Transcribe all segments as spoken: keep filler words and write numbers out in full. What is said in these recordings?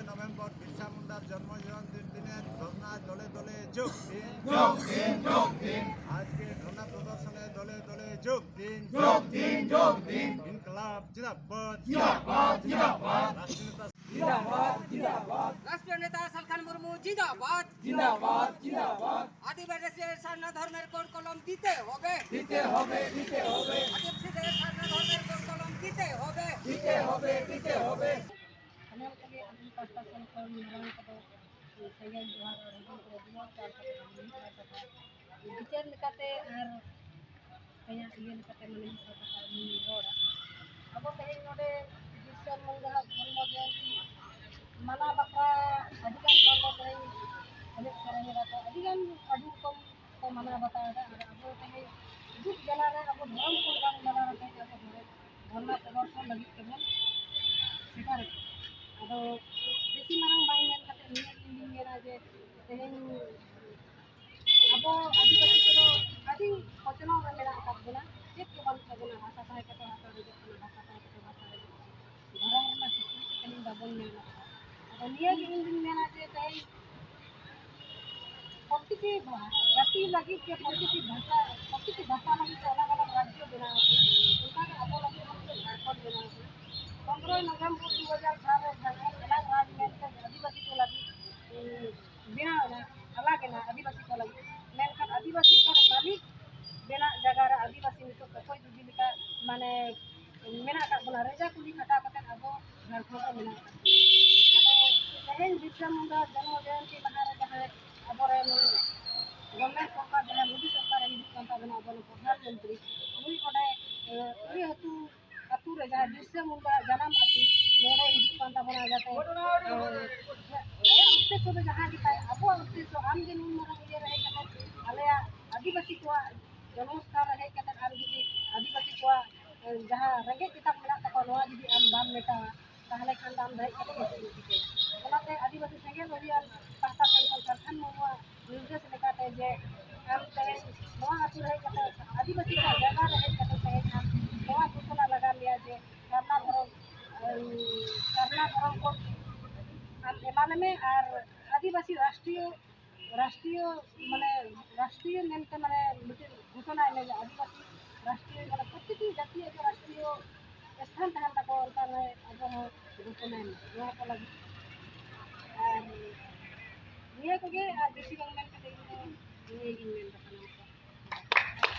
November Birsa মুন্ডার জন্ম জয়ন্তীর দিনে ধর্ণা দলে দলে যোগ দিন। যোগ দিন, যোগ দিন। আজকে ধর্ণা প্রদর্শনে দলে দলে যোগ দিন। যোগ দিন, যোগ দিন। ইনকলাব জিন্দাবাদ। জিন্দাবাদ, জিন্দাবাদ। রাষ্ট্রীয় নেতা জিন্দাবাদ, জিন্দাবাদ। রাষ্ট্রীয় নেতা সালখান মুর্মু জিন্দাবাদ। জিন্দাবাদ, জিন্দাবাদ। আদিবাসীদের সারনা ধর্মের কোড কলম দিতে হবে। দিতে হবে, দিতে হবে। আদিবাসীদের সারনা ধর্মের কোড কলম দিতে হবে। দিতে হবে, দিতে হবে। ᱥᱟᱱᱟᱢ ᱠᱚᱜᱮ ᱟᱹᱞᱤᱧ ᱯᱟᱥᱴᱟ ᱥᱮᱱ ᱠᱷᱚᱱ ᱢᱟᱨᱟᱝ ᱠᱚᱫᱚ ᱥᱟᱹᱜᱟᱹᱭ ᱡᱚᱦᱟᱨ ᱟᱨ ᱦᱩᱰᱤᱧ ᱠᱚᱫᱚ ᱫᱩᱞᱟᱹᱲ ᱡᱚᱦᱟᱨ ᱠᱟᱛᱮ ᱟᱹᱞᱤᱧ ᱢᱤᱫ ᱵᱟᱨ ᱠᱟᱛᱷᱟ ᱵᱤᱪᱟᱹᱨ ᱞᱮᱠᱟᱛᱮ ᱟᱨ ᱟᱭᱟᱜ ᱤᱭᱟᱹ ᱞᱮᱠᱟᱛᱮ ᱢᱟᱱᱮ ᱢᱤᱫ ᱵᱟᱨ ᱠᱟᱛᱷᱟ ᱞᱤᱧ ᱨᱚᱲᱟ᱾ ᱟᱵᱚ ᱛᱮᱦᱮᱧ ᱱᱚᱰᱮ ᱵᱤᱨᱥᱟ ᱢᱩᱱᱰᱟ ᱦᱚᱲᱢᱚ ᱡᱚᱭᱚᱱᱛᱤ ᱢᱟᱱᱟᱣ ᱵᱟᱠᱷᱨᱟ ᱟᱹᱰᱤᱜᱟᱱ ᱦᱚᱲ ᱠᱚ ᱛᱮᱦᱮᱧ ᱮᱱᱮᱡ ᱥᱮᱨᱮᱧ ᱮᱫᱟ ᱠᱚ, ᱟᱹᱰᱤᱜᱟᱱ ᱟᱹᱰᱤ ᱨᱚᱠᱚᱢ ᱠᱚ ᱢᱟᱱᱟᱣ ᱵᱟᱛᱟᱣ ᱮᱫᱟ᱾ ᱟᱨ ᱟᱵᱚ ᱛᱮᱦᱮᱧ ᱫᱩᱠ ᱡᱟᱞᱟ ᱨᱮ ᱟᱵᱚ ᱫᱷᱚᱨᱚᱢ ᱠᱚ ᱵᱟᱝ ᱡᱟᱞᱟ ᱨᱮ ᱛᱮᱦᱮᱧ ᱟᱵᱚ ᱫᱷᱚᱨᱚᱢ ᱫᱷᱚᱨᱱᱟ ᱯᱨᱚᱫᱚᱨᱥᱚᱱ ᱞᱟᱹᱜᱤᱫ ᱛᱮᱵᱚᱱ ᱥᱮᱴᱮᱨ ᱟᱠᱟᱱᱟ᱾ ᱟᱫᱚ ᱵᱮᱥᱤ ᱢᱟᱨᱟᱝ ᱵᱟᱝ ᱢᱮᱱ ᱠᱟᱛᱮ ᱱᱤᱭᱟᱹ ᱜᱮᱞᱤᱧ ᱢᱮᱱᱟ ᱡᱮ ᱛᱮᱦᱮᱧ ᱟᱵᱚ ᱟᱹᱫᱤᱵᱟᱹᱥᱤ ᱠᱚᱫᱚ ᱟᱹᱰᱤ ᱠᱚᱪᱞᱚᱱ ᱨᱮ ᱢᱮᱱᱟᱜ ᱟᱠᱟᱫ ᱵᱚᱱᱟ, ᱪᱮᱫ ᱜᱮ ᱵᱟᱹᱱᱩᱜ ᱛᱟᱵᱚᱱᱟ᱾ ᱵᱷᱟᱥᱟ ᱛᱟᱦᱮᱸ ᱠᱟᱛᱮ ᱵᱷᱟᱥᱟ ᱨᱮᱡᱚᱜ ᱠᱟᱱᱟ, ᱵᱷᱟᱥᱟ ᱛᱟᱦᱮᱸ ᱠᱟᱛᱮ ᱵᱷᱟᱥᱟ ᱨᱮᱡᱚᱜ ᱠᱟᱱᱟ, ᱫᱷᱚᱨᱚᱢ ᱨᱮᱱᱟᱜ ᱥᱤᱠᱨᱤᱛᱤ ᱛᱮᱦᱮᱧ ᱵᱟᱵᱚᱱ ᱧᱟᱢ ᱟᱠᱟᱫᱟ᱾ ᱟᱫᱚ ᱱᱤᱭᱟᱹ ᱜᱮ ᱤᱧ ᱫᱩᱧ ᱢᱮᱱᱟ ᱡᱮ ᱛᱮᱦᱮᱧ ᱯᱨᱚᱛᱤᱴᱤ ᱡᱟᱹᱛᱤ ᱞᱟᱹᱜᱤᱫ ᱜᱮ ᱯᱨᱚᱛᱤᱴᱤ ᱵᱷᱟᱥᱟ, ᱯᱨᱚᱛᱤᱴᱤ ᱵᱷᱟᱥᱟ ᱞᱟᱹᱜᱤᱫ ᱛᱮ ᱟᱞᱟᱜᱽ ᱟᱞᱟᱜᱽ ᱨᱟᱡᱽᱡᱚ ᱵᱮᱱᱟᱣ ᱟᱠᱟᱱᱟ, ᱚᱱᱠᱟ ᱜᱮ ᱟᱵᱚ ᱞᱟᱹᱜᱤᱫ ᱦᱚᱸ ᱢᱤᱫᱴᱮᱱ ᱡᱷᱟᱲᱠᱷᱚᱸᱰ ᱵᱮᱱᱟᱣ ᱟᱠᱟᱱᱟ᱾ ᱯᱚᱱᱨᱚᱭ ᱱᱚᱵᱷᱮᱢᱵᱚᱨ ᱫᱩ ᱦᱟᱡᱟᱨ ᱪᱟᱨ ᱨᱮ ᱡᱷᱟᱲᱠᱷᱚᱸᱰ ᱟᱞᱟᱜᱽ ᱨᱟᱡᱽ ᱢᱮᱱᱛᱮ ᱟᱹᱫᱤᱵᱟᱹᱥᱤ ᱠᱚ ᱞᱟᱹᱜᱤᱫ, ᱩᱸ, ᱵᱮᱱᱟᱣ ᱮᱱᱟ, ᱟᱞᱟᱜᱽ ᱮᱱᱟ ᱟᱹᱫᱤᱵᱟᱹᱥᱤ ᱠᱚ ᱞᱟᱹᱜᱤᱫ᱾ ᱢᱮᱱᱠᱷᱟᱱ ᱟᱹᱫᱤᱵᱟᱹᱥᱤ ᱚᱠᱟᱨᱮ ᱢᱟᱹᱞᱤᱠ ᱵᱮᱱᱟᱜ ᱡᱟᱭᱜᱟ ᱨᱮ ᱟᱹᱫᱤᱵᱟᱹᱥᱤ ᱱᱤᱛᱚᱜ ᱚᱠᱚᱭ ᱡᱩᱫᱤ ᱞᱮᱠᱟ ᱢᱟᱱᱮ ᱢᱮᱱᱟᱜ ᱟᱠᱟᱫ ᱵᱚᱱᱟ, ᱨᱮᱡᱟ ᱠᱩᱞᱤ ᱠᱷᱟᱴᱟᱣ ᱠᱟᱛᱮ ᱟᱵᱚ ᱡᱷᱟᱲᱠᱷᱚᱸᱰ ᱨᱮ ᱢᱮᱱᱟᱜ ᱟᱠᱟᱫ ᱵᱚᱱᱟ᱾ ᱟᱫᱚ ᱛᱮᱦᱮᱧ ᱵᱤᱨᱥᱟ ᱢᱩᱱᱰᱟ ᱡᱚᱱᱢᱚ ᱡᱚᱭᱚᱱᱛᱤ ᱢᱟᱦᱟ ᱨᱮ ᱡᱟᱦᱟᱸᱭ ᱟᱵᱚᱨᱮᱱ ᱜᱚᱵᱷᱚᱨᱱᱢᱮᱱᱴ ᱥᱚᱨᱠᱟᱨ, ᱡᱟᱦᱟᱸᱭ ᱢᱳᱫᱤ ᱥᱚᱨᱠᱟᱨᱮ ᱦᱤᱡᱩᱜ ᱠᱟᱱ ᱛᱟᱵᱚᱱᱟ, ᱟᱵᱚᱨᱮᱱ ᱯᱨᱚᱫᱷᱟᱱ ᱢᱚᱱᱛᱨᱤ, ᱩᱱᱤ ᱚᱸᱰᱮ, ᱮ, ᱩᱱᱤ ᱟᱹᱛᱩ, ᱟᱹᱛᱩ ᱨᱮ ᱡᱟᱦᱟᱸ ᱵᱤᱨᱥᱟ ᱢᱩᱱᱰᱟ ᱡᱟᱱᱟᱢ ᱟᱹᱛᱩ, ᱱᱚᱰᱮ ᱦᱤᱡᱩᱜ ᱠᱟᱱ ᱛᱟᱵᱚᱱᱟ ᱡᱟᱛᱮ, ᱮ, ᱟᱭᱟᱜ ᱩᱫᱽᱫᱮᱥᱥᱚ ᱫᱚ ᱡᱟᱦᱟᱸ ᱜᱮ ᱛᱟᱭ, ᱟᱵᱚᱣᱟᱜ ᱩᱫᱽᱫᱮᱥᱥᱚ, ᱟᱢ ᱜᱮ ᱱᱩᱱ ᱢᱟᱨᱟᱝ ᱤᱭᱟᱹ ᱨᱮ ᱦᱮᱡ ᱠᱟᱛᱮ ᱟᱞᱮᱭᱟᱜ ᱟᱹᱫᱤᱵᱟᱹᱥᱤ ᱠᱚᱣᱟᱜ ᱡᱚᱱᱢᱚᱥᱛᱷᱟᱱ ᱨᱮ ᱦᱮᱡ ᱠᱟᱛᱮ ᱟᱢ ᱡᱩᱫᱤ ᱟᱹᱫᱤᱵᱟᱹᱥᱤ ᱠᱚᱣᱟᱜ, ᱮ, ᱡᱟᱦᱟᱸ ᱨᱮᱸᱜᱮᱡ ᱛᱮᱛᱟᱝ ᱢᱮᱱᱟᱜ ᱛᱟᱠᱚᱣᱟ, ᱱᱚᱣᱟ ᱡᱩᱫᱤ ᱟᱢ ᱵᱟᱢ ᱢᱮᱴᱟᱣᱟ, ᱛᱟᱦᱚᱞᱮ ᱠᱷᱟᱱ ᱫᱚ ᱟᱢ ᱫᱚ ᱦᱮᱡ ᱠᱟᱛᱮ ᱪᱮᱫ ᱮᱢ ᱪᱤᱠᱟᱹᱭᱟ? ᱚᱱᱟᱛᱮ ᱟᱹᱫᱤᱵᱟᱹᱥᱤ ᱥᱮᱸᱜᱮᱞ ᱚᱵᱷᱤᱭᱟᱱ ᱯᱟᱦᱴᱟ ᱥᱮᱱ ᱠᱷᱚᱱ ᱥᱟᱞᱠᱷᱟᱱ ᱢᱩᱨᱢᱩᱣᱟᱜ ᱱᱤᱨᱫᱮᱥ ᱞᱮᱠᱟᱛᱮ ᱡᱮ ᱟᱢ ᱛᱮᱦᱮᱧ ᱱᱚᱣᱟ ᱟᱹᱛᱩ ᱨᱮ ᱦᱮᱡ ᱠᱟᱛᱮ, ᱟᱹᱫᱤᱵᱟᱹᱥᱤ ᱠᱚᱣᱟᱜ ᱡᱟᱭᱜᱟ ᱨᱮ ᱦᱮᱡ ᱠᱟᱛᱮ ᱛᱮᱦᱮᱧ ᱟᱢ ᱱᱚᱣᱟ ᱜᱷᱳᱥᱚᱱᱟ ᱞᱟᱜᱟᱣ ᱢᱮᱭᱟ ᱡᱮ ᱥᱟᱨᱱᱟ ᱫᱷᱚᱨᱚᱢ, ᱮ, ᱥᱟᱨᱱᱟ ᱫᱷᱚᱨᱚᱢ ᱠᱳᱰ ᱢᱟᱱᱮ ᱟᱨ ᱟᱹᱫᱤᱵᱟᱹᱥᱤ ᱨᱟᱥᱴᱨᱤᱭᱚ ᱨᱟᱥᱴᱨᱤᱭᱚ ᱢᱟᱱᱮ ᱨᱟᱥᱴᱨᱤᱭᱚ ᱢᱮᱱᱛᱮ ᱢᱟᱱᱮ ᱢᱤᱫᱴᱮᱱ ᱜᱷᱳᱥᱚᱱᱟ ᱮᱢ ᱞᱮᱫᱟ, ᱟᱹᱫᱤᱵᱟᱹᱥᱤ ᱨᱟᱥᱴᱨᱤᱭᱚ ᱢᱟᱱᱮ ᱯᱨᱚᱛᱮᱠᱴᱤ ᱡᱟᱹᱛᱤᱭᱟᱜ ᱜᱮ ᱨᱟᱥᱴᱨᱤᱭᱚ ᱥᱛᱷᱟᱱ ᱛᱟᱦᱮᱱ ᱛᱟᱠᱚᱣᱟ, ᱚᱱᱠᱟ ᱢᱟᱱᱮ ᱟᱵᱚ ᱦᱚᱸ ᱜᱷᱳᱥᱚᱱᱟ ᱮᱢ ᱱᱚᱣᱟ ᱠᱚ ᱞᱟᱹᱜᱤᱫ᱾ ᱟᱨ ᱱᱤᱭᱟᱹ ᱠᱚᱜᱮ, ᱟᱨ ᱵᱮᱥᱤ ᱵᱟᱝ ᱢᱮᱱ ᱠᱟᱛᱮ ᱤᱧ ᱫᱚ ᱱᱤᱭᱟᱹ ᱜᱤᱧ ᱢᱮᱱ ᱫᱟ ᱥᱟᱱᱟᱢ ᱠᱚ᱾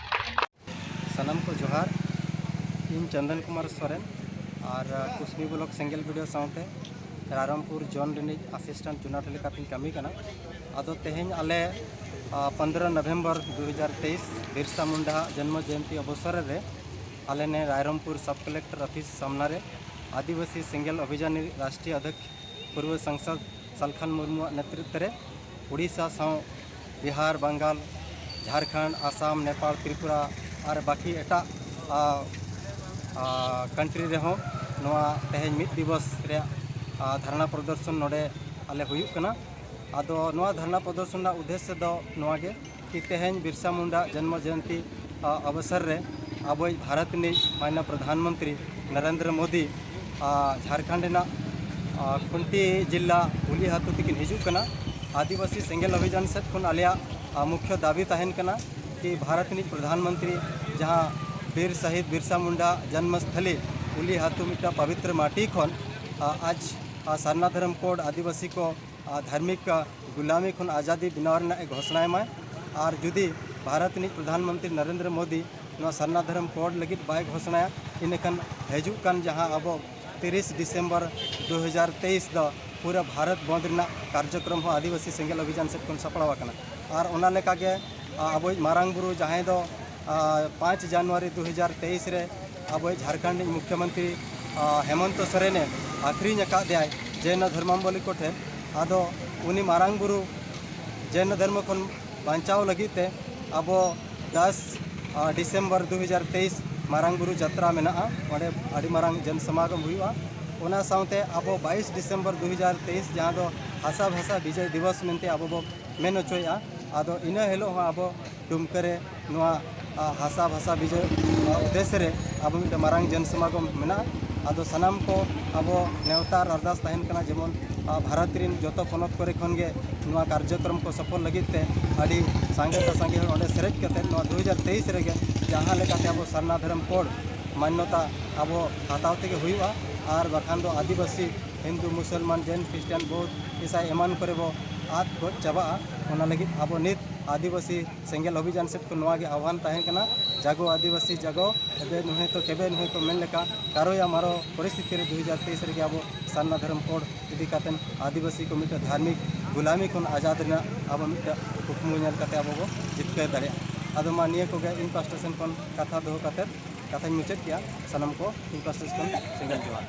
ᱥᱟᱱᱟᱢ ᱠᱚ ᱡᱚᱦᱟᱨ᱾ ᱤᱧ ᱪᱚᱱᱫᱚᱱ ᱠᱩᱢᱟᱨ ᱥᱚᱨᱮᱱ ᱟᱨ ᱠᱩᱥᱢᱤ ᱵᱞᱚᱠ ᱥᱮᱸᱜᱮᱞ ᱵᱷᱤᱰᱤᱭᱳ ᱥᱟᱶᱛᱮ ᱨᱟᱭᱨᱚᱝᱯᱩᱨ ᱡᱳᱱ ᱨᱤᱱᱤᱡ ᱟᱥᱤᱥᱴᱮᱱᱴ ᱡᱩᱱᱟᱴ ᱞᱮᱠᱟᱛᱤᱧ ᱠᱟᱹᱢᱤ ᱠᱟᱱᱟ᱾ ᱟᱫᱚ ᱛᱮᱦᱮᱧ ᱟᱞᱮ ᱯᱚᱱᱫᱽᱨᱚ ᱱᱚᱵᱷᱮᱢᱵᱚᱨ ᱫᱩ ᱦᱟᱡᱟᱨ ᱛᱮᱭᱤᱥ ᱵᱤᱨᱥᱟ ᱢᱩᱱᱰᱟ ᱡᱚᱱᱢᱚ ᱡᱚᱭᱚᱱᱛᱤ ᱚᱵᱚᱥᱚᱨ ᱨᱮ ᱟᱞᱮ ᱱᱮ ᱨᱟᱭᱨᱚᱝᱯᱩᱨ ᱥᱟᱵ ᱠᱟᱞᱮᱠᱴᱚᱨ ᱚᱯᱷᱤᱥ ᱥᱟᱢᱱᱟ ᱨᱮ ᱟᱹᱫᱤᱵᱟᱹᱥᱤ ᱥᱮᱸᱜᱮᱞ ᱚᱵᱷᱤᱡᱟᱱ ᱨᱤᱱᱤᱡ ᱨᱟᱥᱴᱨᱤᱭᱚ ᱚᱫᱷᱭᱚᱠᱥ ᱯᱩᱨᱵᱚ ᱥᱟᱝᱥᱚᱫᱽ ᱥᱟᱞᱠᱷᱟᱱ ᱢᱩᱨᱢᱩᱣᱟᱜ ᱱᱮᱛᱨᱤᱛᱵ ᱨᱮ ᱩᱲᱤᱥᱥᱟ ᱥᱟᱶ ᱵᱤᱦᱟᱨ, ᱵᱟᱝᱜᱟᱞ, ᱡᱷᱟᱲᱠᱷᱚᱸᱰ, ᱟᱥᱟᱢ, ᱱᱮᱯᱟᱞ, ᱛᱨᱤᱯᱩᱨᱟ ᱟᱨ ᱵᱟᱹᱠᱤ ᱮᱴᱟᱜ, ᱟ, ᱟ, ᱠᱟᱱᱴᱨᱤ ᱨᱮᱦᱚᱸ ᱱᱚᱣᱟ ᱛᱮᱦᱮᱧ ᱢᱤᱫ ᱫᱤᱵᱚᱥ ᱨᱮᱭᱟᱜ, ᱟ, ᱫᱷᱟᱨᱱᱟ ᱯᱨᱚᱫᱚᱨᱥᱚᱱ ᱱᱚᱰᱮ ᱟᱞᱮ ᱦᱩᱭᱩᱜ ᱠᱟᱱᱟ᱾ ᱟᱫᱚ ᱱᱚᱣᱟ ᱫᱷᱟᱨᱱᱟ ᱯᱨᱚᱫᱚᱨᱥᱚᱱ ᱨᱮᱱᱟᱜ ᱩᱫᱽᱫᱮᱥᱥᱚ ᱫᱚ ᱱᱚᱣᱟ ᱜᱮ ᱠᱤ ᱛᱮᱦᱮᱧ ᱵᱤᱨᱥᱟ ᱢᱩᱱᱰᱟ ᱡᱚᱱᱢᱚ ᱡᱚᱭᱚᱱᱛᱤ, ᱟ, ᱚᱵᱚᱥᱚᱨ ᱨᱮ ᱟᱵᱚᱭᱤᱡ ᱵᱷᱟᱨᱚᱛ ᱨᱤᱱᱤᱡ ᱢᱟᱱᱱᱤᱭᱚ ᱯᱨᱚᱫᱷᱟᱱ ᱢᱚᱱᱛᱨᱤ ᱱᱚᱨᱮᱱᱫᱨᱚ ᱢᱳᱫᱤ, ᱟ, ᱡᱷᱟᱲᱠᱷᱚᱸᱰ ᱨᱮᱱᱟᱜ, ᱟ, ᱠᱷᱩᱱᱴᱤ ᱡᱤᱞᱟ ᱦᱩᱞᱤᱦᱟᱛᱩ ᱛᱤᱠᱤᱱ ᱦᱤᱡᱩᱜ ᱠᱟᱱᱟ᱾ ᱟᱹᱫᱤᱵᱟᱹᱥᱤ ᱥᱮᱸᱜᱮᱞ ᱚᱵᱷᱤᱡᱟᱱ ᱥᱮᱫ ᱠᱷᱚᱱ ᱟᱞᱮᱭᱟᱜ, ᱟ, ᱢᱩᱠᱷᱭᱚ ᱫᱟᱹᱵᱤ ᱛᱟᱦᱮᱱ ᱠᱟᱱᱟ ᱠᱤ ᱵᱷᱟᱨᱚᱛ ᱨᱤᱱᱤᱡ ᱯᱨᱚᱫᱷᱟᱱ ᱢᱚᱱᱛᱨᱤ ᱡᱟᱦᱟᱸ ᱵᱤᱨ ᱥᱟᱦᱤᱫ ᱵᱤᱨᱥᱟ ᱢᱩᱱᱰᱟ ᱡᱚᱱᱢᱚᱥᱛᱷᱚᱞᱤ ᱦᱩᱞᱤᱦᱟᱛᱩ ᱢᱤᱫᱴᱟᱝ ᱯᱚᱵᱤᱛᱨᱚ ᱢᱟᱴᱤ ᱠᱷᱚᱱ, ᱟ, ᱟᱡ, ᱟ, ᱥᱟᱨᱱᱟ ᱫᱷᱚᱨᱚᱢ ᱠᱳᱰ ᱟᱹᱫᱤᱵᱟᱹᱥᱤ ᱠᱚ, ᱟ, ᱫᱷᱟᱨᱢᱤᱠ, ᱟ, ᱜᱩᱞᱟᱢᱤ ᱠᱷᱚᱱ ᱟᱡᱟᱫᱤ ᱵᱮᱱᱟᱣ ᱨᱮᱱᱟᱜ ᱮ ᱜᱷᱳᱥᱚᱱᱟᱭ ᱢᱟ᱾ ᱟᱨ ᱡᱩᱫᱤ ᱵᱷᱟᱨᱚᱛ ᱨᱤᱱᱤᱡ ᱯᱨᱚᱫᱷᱟᱱ ᱢᱚᱱᱛᱨᱤ ᱱᱚᱨᱮᱱᱫᱨᱚ ᱢᱳᱫᱤ ᱱᱚᱣᱟ ᱥᱟᱨᱱᱟ ᱫᱷᱚᱨᱚᱢ ᱠᱳᱰ ᱞᱟᱹᱜᱤᱫ ᱵᱟᱭ ᱜᱷᱳᱥᱚᱱᱟᱭᱟ, ᱤᱱᱟᱹᱠᱷᱟᱱ ᱦᱤᱡᱩᱜ ᱠᱟᱱ ᱡᱟᱦᱟᱸ ᱟᱵᱚ ᱛᱤᱨᱤᱥ ᱰᱤᱥᱮᱢᱵᱚᱨ ᱫᱩ ᱦᱟᱡᱟᱨ ᱛᱮᱭᱤᱥ ᱫᱚ ᱯᱩᱨᱟᱹ ᱵᱷᱟᱨᱚᱛ ᱵᱚᱱᱫ ᱨᱮᱱᱟᱜ ᱠᱟᱨᱡᱚᱠᱨᱚᱢ ᱦᱚᱸ ᱟᱹᱫᱤᱵᱟᱹᱥᱤ ᱥᱮᱸᱜᱮᱞ ᱚᱵᱷᱤᱡᱟᱱ ᱥᱮᱫ ᱠᱷᱚᱱ ᱥᱟᱯᱲᱟᱣ ᱟᱠᱟᱱᱟ᱾ ᱟᱨ ᱚᱱᱟ ᱞᱮᱠᱟᱜᱮ, ᱟ, ᱟᱵᱚᱭᱤᱡ ᱢᱟᱨᱟᱝ ᱵᱩᱨᱩ ᱡᱟᱦᱟᱸᱭ ᱫᱚ, ᱟ, ᱯᱟᱸᱪ ᱡᱟᱱᱩᱣᱟᱨᱤ ᱫᱩ ᱦᱟᱡᱟᱨ ᱛᱮᱭᱤᱥ ᱨᱮ ᱟᱵᱚᱭᱤᱡ ᱡᱷᱟᱲᱠᱷᱚᱸᱰ ᱨᱤᱱᱤᱡ ᱢᱩᱠᱷᱭᱚᱢᱚᱱᱛᱨᱤ, ᱟ, ᱦᱮᱢᱚᱱᱛᱚ ᱥᱚᱨᱮᱱᱮ ᱟᱹᱠᱷᱨᱤᱧ ᱟᱠᱟᱫ ᱫᱮᱭᱟᱭ ᱡᱮᱱᱚ ᱫᱷᱚᱨᱢᱟᱵᱚᱞᱚᱢᱵᱤ ᱠᱚ ᱴᱷᱮᱱ᱾ ᱟᱫᱚ ᱩᱱᱤ ᱢᱟᱨᱟᱝ ᱵᱩᱨᱩ ᱡᱮᱱᱚ ᱫᱷᱚᱨᱢᱚ ᱠᱷᱚᱱ ᱵᱟᱧᱪᱟᱣ ᱞᱟᱹᱜᱤᱫ ᱛᱮ ᱟᱵᱚ ᱫᱟᱥ, ᱟ, ᱰᱤᱥᱮᱢᱵᱚᱨ ᱫᱩ ᱦᱟᱡᱟᱨ ᱛᱮᱭᱤᱥ ᱢᱟᱨᱟᱝ ᱵᱩᱨᱩ ᱡᱟᱛᱨᱟ ᱢᱮᱱᱟᱜᱼᱟ, ᱚᱸᱰᱮ ᱟᱹᱰᱤ ᱢᱟᱨᱟᱝ ᱡᱚᱱ ᱥᱚᱢᱟᱜᱚᱢ ᱦᱩᱭᱩᱜᱼᱟ᱾ ᱚᱱᱟ ᱥᱟᱶᱛᱮ ᱟᱵᱚ ᱵᱟᱭᱤᱥ ᱰᱤᱥᱮᱢᱵᱚᱨ ᱫᱩ ᱦᱟᱡᱟᱨ ᱛᱮᱭᱤᱥ, ᱡᱟᱦᱟᱸ ᱫᱚ ᱦᱟᱥᱟ ᱵᱷᱟᱥᱟ ᱵᱤᱡᱚᱭ ᱫᱤᱵᱚᱥ ᱢᱮᱱᱛᱮ ᱟᱵᱚ ᱵᱚ ᱢᱮᱱ ᱦᱚᱪᱚᱭᱮᱫᱼᱟ, ᱟᱫᱚ ᱤᱱᱟᱹ ᱦᱤᱞᱳᱜ ᱦᱚᱸ ᱟᱵᱚ ᱰᱩᱢᱠᱟᱹ ᱨᱮ ᱱᱚᱣᱟ, ᱟ, ᱦᱟᱥᱟ ᱵᱷᱟᱥᱟ ᱵᱤᱡᱚᱭ, ᱟ, ᱩᱫᱽᱫᱮᱥᱥᱚ ᱨᱮ ᱟᱵᱚ ᱢᱤᱫᱴᱮᱱ ᱢᱟᱨᱟᱝ ᱡᱚᱱ ᱥᱚᱢᱟᱜᱚᱢ ᱢᱮᱱᱟᱜᱼᱟ᱾ ᱟᱫᱚ ᱥᱟᱱᱟᱢ ᱠᱚ ᱟᱵᱚ ᱱᱮᱣᱛᱟ ᱟᱨ ᱟᱨᱫᱟᱥ ᱛᱟᱦᱮᱱ ᱠᱟᱱᱟ, ᱡᱮᱢᱚᱱ ᱟᱨ ᱵᱷᱟᱨᱚᱛ ᱨᱮᱱ ᱡᱚᱛᱚ ᱯᱚᱱᱚᱛ ᱠᱚᱨᱮ ᱠᱷᱚᱱ ᱜᱮ ᱱᱚᱣᱟ ᱠᱟᱨᱡᱚᱠᱨᱚᱢ ᱠᱚ ᱥᱚᱯᱷᱚᱞ ᱞᱟᱹᱜᱤᱫ ᱛᱮ ᱟᱹᱰᱤ ᱥᱟᱸᱜᱮ ᱛᱮ ᱥᱟᱸᱜᱮ ᱦᱚᱲ ᱚᱸᱰᱮ ᱥᱮᱞᱮᱫ ᱠᱟᱛᱮ ᱱᱚᱣᱟ ᱫᱩ ᱦᱟᱡᱟᱨ ᱛᱮᱭᱤᱥ ᱨᱮᱜᱮ ᱡᱟᱦᱟᱸ ᱞᱮᱠᱟᱛᱮ ᱟᱵᱚ ᱥᱟᱨᱱᱟ ᱫᱷᱚᱨᱚᱢ ᱠᱳᱰ ᱢᱟᱱᱱᱚᱛᱟ ᱟᱵᱚ ᱦᱟᱛᱟᱣ ᱛᱮᱜᱮ ᱦᱩᱭᱩᱜᱼᱟ᱾ ᱟᱨ ᱵᱟᱠᱷᱟᱱ ᱫᱚ ᱟᱹᱫᱤᱵᱟᱹᱥᱤ, ᱦᱤᱱᱫᱩ, ᱢᱩᱥᱚᱞᱢᱟᱱ, ᱡᱮᱱ, ᱠᱷᱨᱤᱥᱴᱟᱱ, ᱵᱳᱫᱷ, ᱤᱥᱟᱭ ᱮᱢᱟᱱ ᱠᱚᱨᱮ ᱵᱚ ᱟᱫ ᱜᱚᱡ ᱪᱟᱵᱟᱜᱼᱟ᱾ ᱚᱱᱟ ᱞᱟᱹᱜᱤᱫ ᱟᱵᱚ ᱱᱤᱛ ᱟᱹᱫᱤᱵᱟᱹᱥᱤ ᱥᱮᱸᱜᱮᱞ ᱚᱵᱷᱤᱡᱟᱱ ᱥᱮᱫ ᱠᱷᱚᱱ ᱱᱚᱣᱟ ᱜᱮ ᱟᱦᱣᱟᱱ ᱛᱟᱦᱮᱸ ᱠᱟᱱᱟ, ᱡᱟᱜᱚ ᱟᱹᱫᱤᱵᱟᱹᱥᱤ ᱡᱟᱜᱚ, ᱮᱵᱮ ᱱᱩᱦᱮ ᱛᱚ ᱠᱮᱵᱮ ᱱᱩᱦᱮ ᱠᱚ ᱢᱮᱱ ᱞᱮᱠᱟ, ᱠᱟᱨᱳᱭᱟ ᱢᱟᱨᱳ ᱯᱚᱨᱤᱥᱛᱷᱤᱛᱤ ᱨᱮ ᱫᱩ ᱦᱟᱡᱟᱨ ᱛᱮᱭᱤᱥ ᱨᱮᱜᱮ ᱟᱵᱚ ᱥᱟᱨᱱᱟ ᱫᱷᱚᱨᱚᱢ ᱠᱳᱰ ᱤᱫᱤ ᱠᱟᱛᱮ ᱟᱹᱫᱤᱵᱟᱹᱥᱤ ᱠᱚ ᱢᱤᱫᱴᱮᱱ ᱫᱷᱟᱨᱢᱤᱠ ᱜᱩᱞᱟᱢᱤ ᱠᱷᱚᱱ ᱟᱡᱟᱫ ᱨᱮᱱᱟᱜ ᱟᱵᱚ ᱢᱤᱫᱴᱮᱱ ᱠᱩᱠᱢᱩ ᱧᱮᱞ ᱠᱟᱛᱮ ᱟᱵᱚ ᱵᱚ ᱡᱤᱛᱠᱟᱹᱨ ᱫᱟᱲᱮᱭᱟᱜᱼᱟ᱾ ᱟᱫᱚ ᱢᱟ ᱱᱤᱭᱟᱹ ᱠᱚᱜᱮ ᱤᱧ ᱯᱟᱥᱴᱟ ᱥᱮᱱ ᱠᱷᱚᱱ ᱠᱟᱛᱷᱟ ᱫᱚᱦᱚ ᱠᱟᱛᱮ ᱠᱟᱛᱷᱟᱧ ᱢᱩᱪᱟᱹᱫ ᱠᱮᱜᱼᱟ᱾ ᱥᱟᱱᱟᱢ ᱠᱚ ᱤᱧ ᱯᱟᱥᱴᱟ ᱥᱮᱱ ᱠᱷᱚᱱ ᱥᱮᱸᱜᱮᱞ ᱡᱚᱦᱟᱨ᱾